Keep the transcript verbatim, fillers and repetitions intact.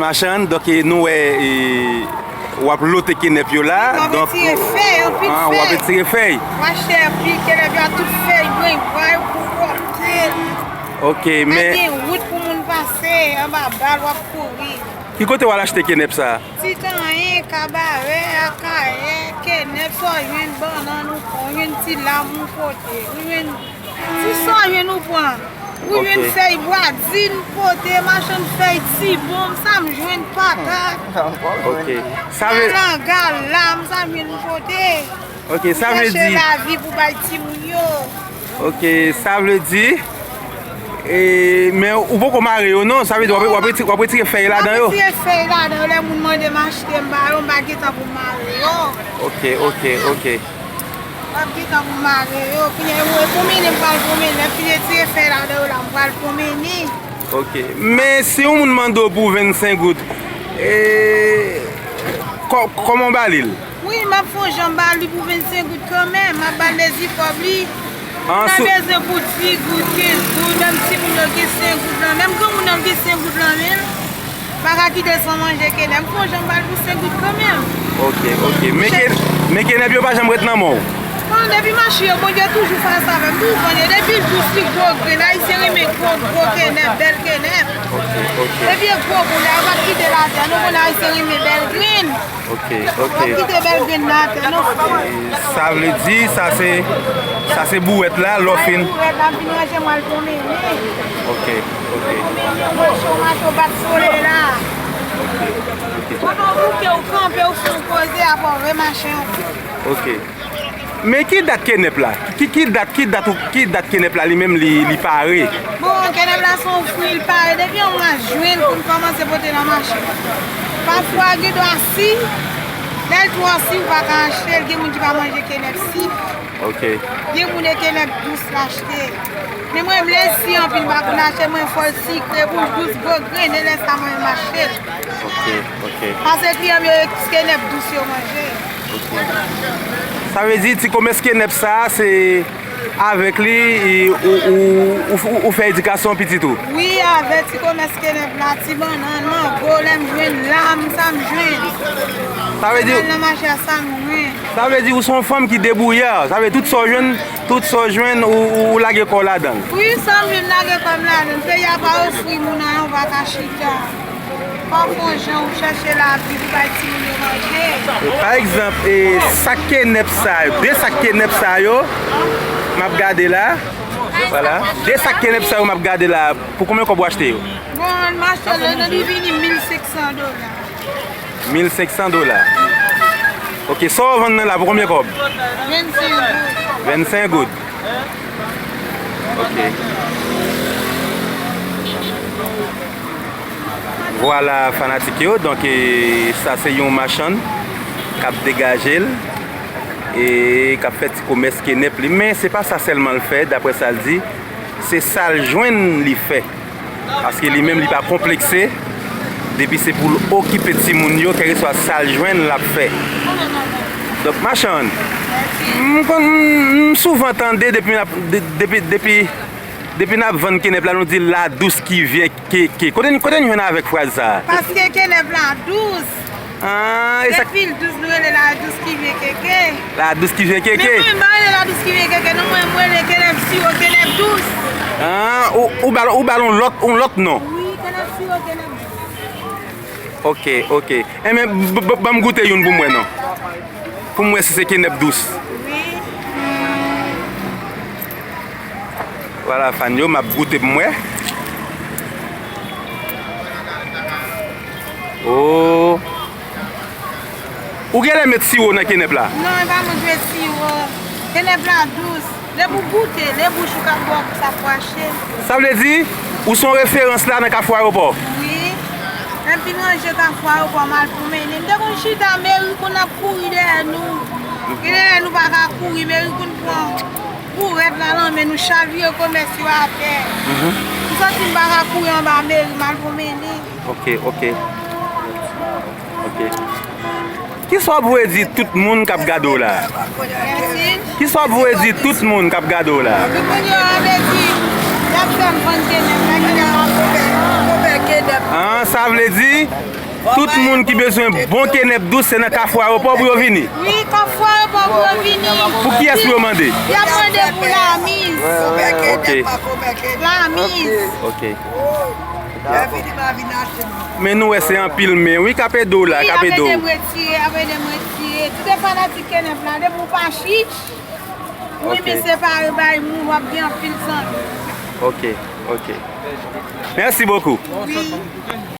Machann, donk, e, nou wè, e, w ap lote kenèp yo la. M ap retire fèy, anpil fèy. W ap retire fèy. M achte anpil kenèp yo, tout fèy, grenn bwa yo pou pote. Ok, men gen wout pou moun pase, anba bal w ap kouri. Ki kote w al achte kenèp sa a? Titanyen, Kabarè, Akayè, kenèp, sa w jwenn, bannann ou pran, ou jwenn ti lam ou pote, ou jwenn ti sa w jwenn ou pran. Ou jwenn fèy bwadin pote, machann fèy tibonm, sa m jwenn patat. Ok. Sa vle malanga, lam, sa m jwenn pote. Ok, sa vle di lavi pou bay timoun yo. Ok, sa vle di, e, men ou poko mare yo non, sa vle di w ap, w ap reti-, w ap retire fèy ladan yo? M ap retire fèy ladan yo, lè moun mande m achte, m ba yo, m pa gentan pou m mare yo. Ok, ok, ok. M ap gentan pou m mare yo. Kounye a, yo pwomennen, m pral pwomennen. Lè m fin retire fèy ladan yo la, m pral pwomennen. Ok. Men si yon moun mande w pou vennsenk goud, e, kò-, kòman w ba li l? Wi, m ap fè yon jan m ba li pou vennsenk goud kanmenm. M ap ba l mezi kòb li. Sa bezwen pou dis goud, kenz goud, menm timoun yo gen senk goud lan, menm granmoun yo gen senk goud lan men l. Pa ka kite l san manje kenèp. M fè yon jan m ba l pou senk goud kanmenm. Ok, ok. Men ke-, men kenèp yo pa janm ret nan men w? Non, depi m achte yo, Bondye toujou fas avè m, toujou vann yo. Depi l dous, li gwo grenn. Ayisyen renmen gwo, gwo kenèp, bèl kenèp. Ok, ok. Depi e gwo koulè, yo p ap kite l atè. Nou konn Ayisyen renmen bèl grenn. Ok, ok. Yo p ap kite bèl grenn nan atè, non. Sa vle di, sa se, sa se bouwèt la, lè w fin. Bouwèt la, m fin ranje, m al pwomennen. Ok, ok. Pwomennen, mache, w mache, w bat solèy la. Ok, ok. Pandan w bouke, w kanpe, w fè yon koze, apre w remache ankò. Ok. Men ki dat kenèp la? Ki, ki dat, ki dat ou, ki dat kenèp la li menm li, li pare? Bon, kenèp la se yon fwi, li pare depi yon mwa jen pou n kòmanse pote nan mache. Pafwa, gen dwa si, lè l twò si, ou pa ka achte l, gen moun ki pa manje kenèp si. Ok. Gen moun e kenèp dous l achte. Men mwen, m lezi anpil, m pa konn achte, mwen fò l sikre, pou l dous, gwo grenn, e lè sa mwen menm achte l. Ok, ok. Paske kliyan m yo, e kenèp dous yo manje. Ok. Sa vle di, ti komès kenèp sa a, se avèk li, e, ou, ou, ou, ou fè edikasyon pitit ou? Wi, avèk ti komès kenèp la, ti bannann, mango, lè m jwenn, lam, sa m jwenn. Sa vle di, nan mache a, sa m jwenn. Sa vle di ou se yon fanm ki debouyè. Sa vle di tout sa w jwenn, tout sa w jwenn, ou, ou, ou lage kò w ladan l. Wi, sa m jwenn, lage kò m ladan l. Peyi a pa ofri moun anyen, ou pa ka chita. Fòk gon jan ou chèche lavi pou bay timoun yo manje. E, pa egzanp, e, sak kenèp sa yo, de sak kenèp sa yo, m ap gade la. Vwala. De sak kenèp sa yo m ap gade la, pou konbyen kòb ou achte yo? Bon, m achte l, li vini mil senk san dola. Mil senk san dola. Ok, sa w vann nan la pou konbyen kòb? Vennsenk goud. Vennsenk goud. Ok. Vwala fanatik yo, donk, e, sa se yon machann k ap degaje l e k ap fè ti komès kenèp li. Men se pa sa sèlman l fè, daprè sa l di, se sa l jwenn li fè. Paske li menm li pa konplekse, depi se pou l okipe timoun yo, kèlkeswa sa l jwenn l ap fè. Donk, machann, m konn, m souvan tande depi n ap, de-, depi, depi, depi n ap vann kenèp la, nou di la dous ki vyen keke. Kote n, kote n jwenn avèk fraz sa a? Paske kenèp la dous. Ah, e sa. Depi l dous, nou rele la dous ki vyen keke. La dous ki vyen keke. Men mwen, m pa rele la dous ki vyen keke, non, mwen, mwen rele kenèp siwo, kenèp dous. Ah, ou, ou ba l, ou ba l yon lòt, yon lòt non. Wi, kenèp siwo, kenèp dous. Ok, ok. Enben, b-, b-, ban m goute youn pou m wè non. Pou m wè si se kenèp dous. Wi. Vwala, fan yo, m ap goute pou m wè. Oh. Ou genlè met siwo nan kenèp la? Non, e pa mwen ki met siwo. Kenèp la dous. Depi w goute, de bouch ou ka bwè, sa kwache. Sa vle di, ou se yon referans la nan Kafou Ayewopò? Wi. Lè m fin ranje Kafou Ayewopò, m al pwomennen. M te konn chita, meri konn ap kouri dèyè nou. Gen lè nou pa ka kouri, meri konn pran bourèt la nan men nou, chavire komès yo atè. Mhm. M santi m pa ka kouri anba meri, m al pwomennen. Ok, ok. Ok. Kisa w ap vle di tout moun k ap gade w la? Mèsi. Kisa w ap vle di tout moun k ap gade w la? Tout moun yo, a vle di, y ap fè m vann kenèp, la kenèp ap fè, ap fè kenèp. Ah, Sa vle di, tout moun ki bezwen bon kenèp dous, se nan Kafou Ayewopò pou yo vini. Wi, Kafou Ayewopò pou yo vini. Pou kiyès pou yo mande? Y ap mande pou Lamiz. Ok, Lamiz. Ok. Men nou wè se anpil men, wi, k ap ede w la, k ap ede w. Ap ede m retire, ap ede m retire. Tout e fanatik kenèp la, depi w pa chich, wi, men separe bay moun, w ap gen anpil zanmi. Ok, ok. Merci beaucoup. Wi.